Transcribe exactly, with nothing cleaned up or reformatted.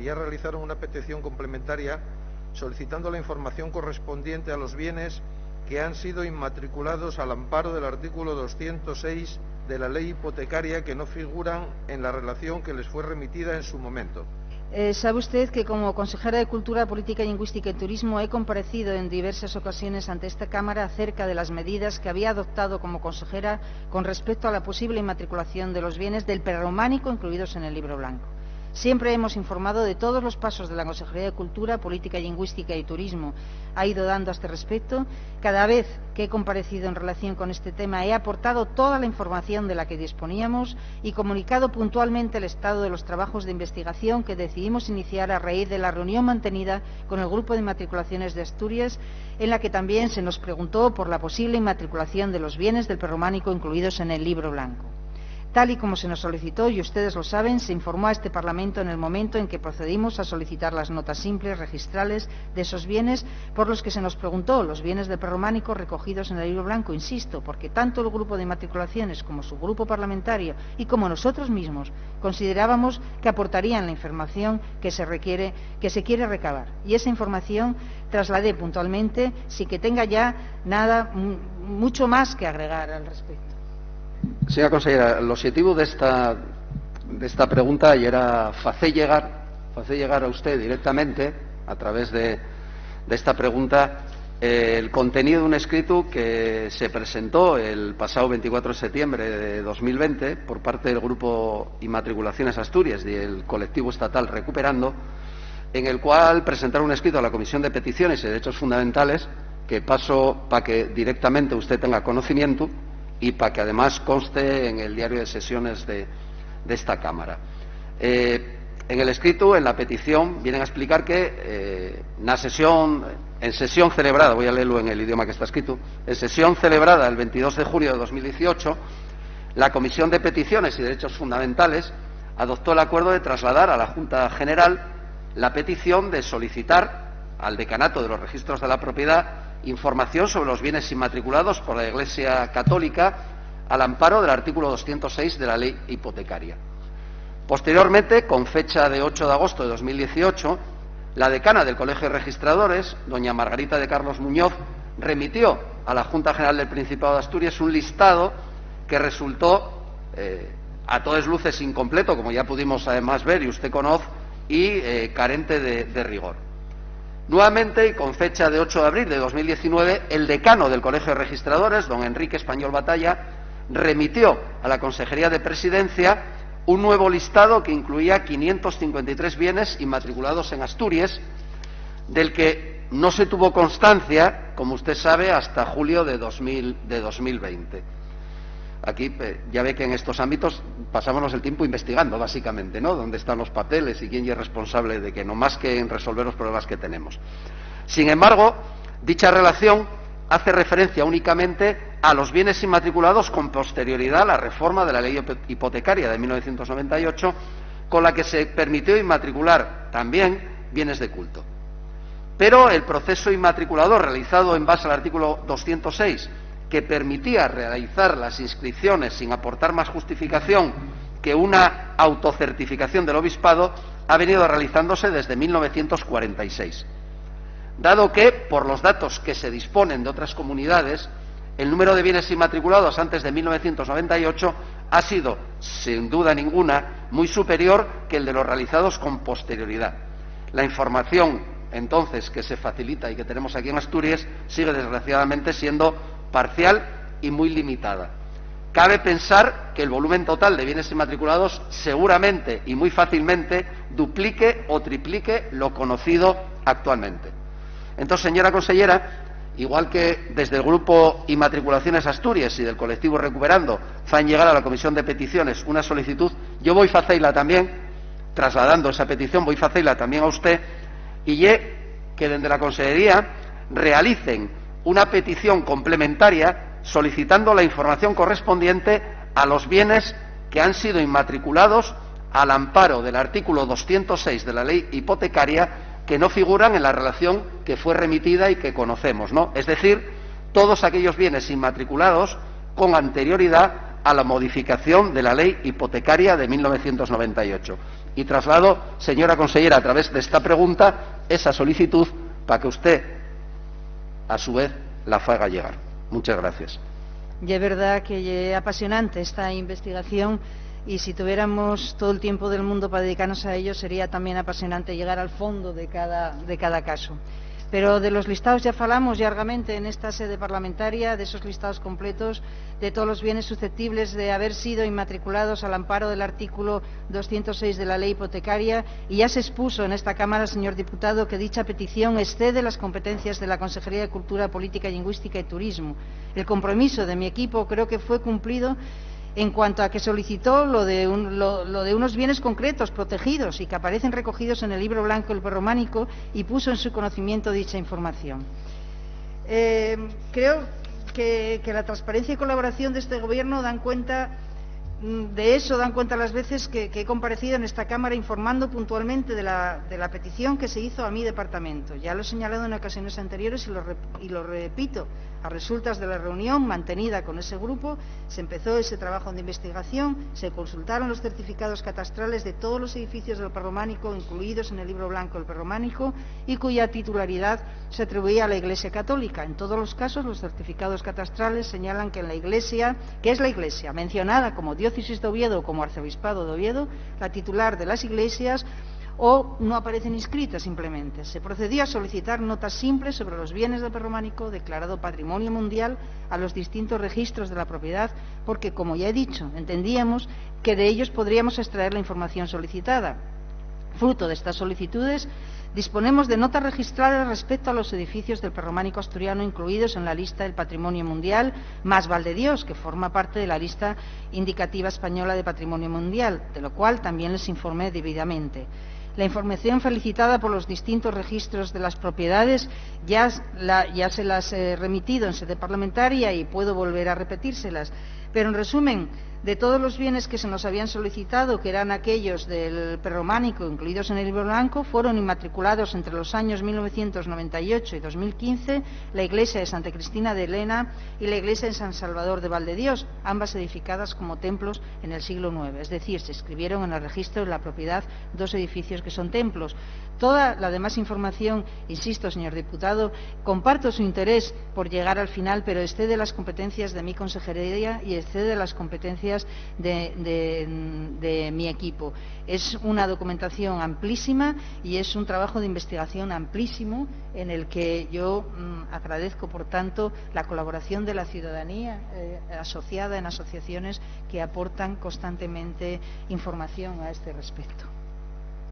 Ya realizaron una petición complementaria solicitando la información correspondiente a los bienes que han sido inmatriculados al amparo del artículo doscientos seis de la ley hipotecaria, que no figuran en la relación que les fue remitida en su momento. Eh, sabe usted que como consejera de Cultura, Política Lingüística y Turismo he comparecido en diversas ocasiones ante esta Cámara acerca de las medidas que había adoptado como consejera con respecto a la posible inmatriculación de los bienes del prerrománico incluidos en el Libro Blanco. Siempre hemos informado de todos los pasos de la Consejería de Cultura, Política Lingüística y Turismo ha ido dando a este respecto. Cada vez que he comparecido en relación con este tema, he aportado toda la información de la que disponíamos y comunicado puntualmente el estado de los trabajos de investigación que decidimos iniciar a raíz de la reunión mantenida con el Grupo de Inmatriculaciones de Asturias, en la que también se nos preguntó por la posible inmatriculación de los bienes del prerrománico incluidos en el Libro Blanco. Tal y como se nos solicitó, y ustedes lo saben, se informó a este Parlamento en el momento en que procedimos a solicitar las notas simples registrales de esos bienes por los que se nos preguntó, los bienes del prerrománico recogidos en el Libro Blanco, insisto, porque tanto el Grupo de Inmatriculaciones como su grupo parlamentario y como nosotros mismos considerábamos que aportarían la información que se requiere, que se quiere recabar. Y esa información trasladé puntualmente, sin que tenga ya nada, mu-, mucho más que agregar al respecto. Señora consellera, l'oxetivu d'esta, d'esta pregunta yera facer llegar, facer llegar a usted directamente, a través de, d'esta pregunta, eh, el contenido d'un escritu que se presentó el pasao veinticuatro de setiembre de dos mil veinte por parte del Grupo Inmatriculaciones Asturias y el colectivo estatal Recuperando, en el cual presentaron un escrito a la Comisión de Peticiones y Derechos Fundamentales, que paso pa que directamente usted tenga conocimiento y pa que además conste en el diario de sesiones de, de esta Cámara. Eh, en el escrito, en la petición, vienen a explicar que, eh, na sesión, en sesión celebrada, voy a leerlo en el idioma que está escrito, en sesión celebrada el veintidós de junio de dos mil dieciocho, la Comisión de Peticiones y Derechos Fundamentales adoptó el acuerdo de trasladar a la Junta General la petición de solicitar al Decanato de los Registros de la Propiedad información sobre los bienes inmatriculados por la Iglesia Católica al amparo del artículo doscientos seis de la Ley Hipotecaria. Posteriormente, con fecha de ocho de agosto de dos mil dieciocho, la decana del Colegio de Registradores, doña Margarita de Carlos Muñoz, remitió a la Junta General del Principado de Asturias un listado que resultó, eh, a todas luces incompleto, como ya pudimos además ver y usted conoce, y, eh, carente de, de rigor. Nuevamente, y con fecha de ocho de abril de dos mil diecinueve, el decano del Colegio de Registradores, don Enrique Español Batalla, remitió a la Consejería de Presidencia un nuevo listado que incluía quinientos cincuenta y tres bienes inmatriculados en Asturias, del que no se tuvo constancia, como usted sabe, hasta julio de dos mil, de dos mil veinte. Aquí, eh, ya ve que en estos ámbitos pasámonos el tiempo investigando, básicamente, ¿no? Dónde están los papeles y quién es responsable de qué, no más que en resolver los problemas que tenemos. Sin embargo, dicha relación hace referencia únicamente a los bienes inmatriculados con posterioridad a la reforma de la Ley Hipo-, Hipotecaria de mil novecientos noventa y ocho, con la que se permitió inmatricular también bienes de culto. Pero el proceso inmatriculador realizado en base al artículo doscientos seis, que permitía realizar las inscripciones sin aportar más justificación que una autocertificación del obispado, ha venido realizándose desde mil novecientos cuarenta y seis. Dado que, por los datos que se disponen de otras comunidades, el número de bienes inmatriculados antes de mil novecientos noventa y ocho ha sido, sin duda ninguna, muy superior que el de los realizados con posterioridad. La información, entonces, que se facilita y que tenemos aquí en Asturias sigue, desgraciadamente, siendo parcial y muy limitada. Cabe pensar que el volumen total de bienes inmatriculados seguramente y muy fácilmente duplique o triplique lo conocido actualmente. Entonces, señora consellera, igual que desde el Grupo Inmatriculaciones Asturias y del colectivo Recuperando fan llegar a la Comisión de Peticiones una solicitud, yo voy a hacerla también, trasladando esa petición, voy a hacerla también a usted, y ye que desde la Consejería realicen una petición complementaria solicitando la información correspondiente a los bienes que han sido inmatriculados al amparo del artículo doscientos seis de la Ley Hipotecaria, que no figuran en la relación que fue remitida y que conocemos, ¿no? Es decir, todos aquellos bienes inmatriculados con anterioridad a la modificación de la Ley Hipotecaria de mil novecientos noventa y ocho. Y traslado, señora consellera, a través de esta pregunta, esa solicitud pa que usted, a su vez, la faga llegar. Muchas gracias. Y es verdad que es apasionante esta investigación y si tuviéramos todo el tiempo del mundo para dedicarnos a ello sería también apasionante llegar al fondo de cada, de cada caso. Pero de los listados ya falamos llargamente en esta sede parlamentaria, de esos listados completos de todos los bienes susceptibles de haber sido inmatriculados al amparo del artículo doscientos seis de la Ley Hipotecaria, y ya se expuso en esta Cámara, señor diputado, que dicha petición excede las competencias de la Consejería de Cultura, Política Lingüística y Turismo. El compromiso de mi equipo creo que fue cumplido en cuanto a que solicitó lo de, un, lo, lo de unos bienes concretos, protegidos y que aparecen recogidos en el Libro Blanco del Prerrománico y puso en su conocimiento dicha información. Eh, creo que, que la transparencia y colaboración de este Gobierno dan cuenta mm, de eso dan cuenta las veces que, que he comparecido en esta Cámara informando puntualmente de la, de la petición que se hizo a mi departamento. Ya lo he señalado en ocasiones anteriores y lo, y lo repito. A resultas de la reunión mantenida con ese grupo, se empezó ese trabajo de investigación, se consultaron los certificados catastrales de todos los edificios del prerrománico incluidos en el Libro Blanco del Prerrománico y cuya titularidad se atribuía a la Iglesia Católica. En todos los casos, los certificados catastrales señalan que en la iglesia, que es la iglesia mencionada como Diócesis de Oviedo o como Arzobispado de Oviedo, la titular de las iglesias o no aparecen inscritas simplemente. Se procedió a solicitar notas simples sobre los bienes del prerrománico declarado patrimonio mundial a los distintos registros de la propiedad porque, como ya he dicho, entendíamos que de ellos podríamos extraer la información solicitada. Fruto de estas solicitudes, disponemos de notas registrales respecto a los edificios del prerrománico asturiano incluidos en la lista del patrimonio mundial, más Val de Dios, que forma parte de la lista indicativa española de patrimonio mundial, de lo cual también les informé debidamente. La información solicitada por los distintos registros de las propiedades ya, la, ya se las he remitido en sede parlamentaria y puedo volver a repetírselas. Pero, en resumen, de todos los bienes que se nos habían solicitado, que eran aquellos del prerrománico incluidos en el Libro Blanco, fueron inmatriculados entre los años mil novecientos noventa y ocho y dos mil quince la iglesia de Santa Cristina de Lena y la iglesia de San Salvador de Val de Dios, ambas edificadas como templos en el siglo nueve, es decir, se inscribieron en el registro de la propiedad dos edificios que son templos. Toda la demás información, insisto, señor diputado, comparto su interés por llegar al final, pero excede las competencias de mi consejería y excede las competencias de, de, de mi equipo. Es una documentación amplísima y es un trabajo de investigación amplísimo en el que yo mm, agradezco, por tanto, la colaboración de la ciudadanía eh, asociada en asociaciones que aportan constantemente información a este respecto.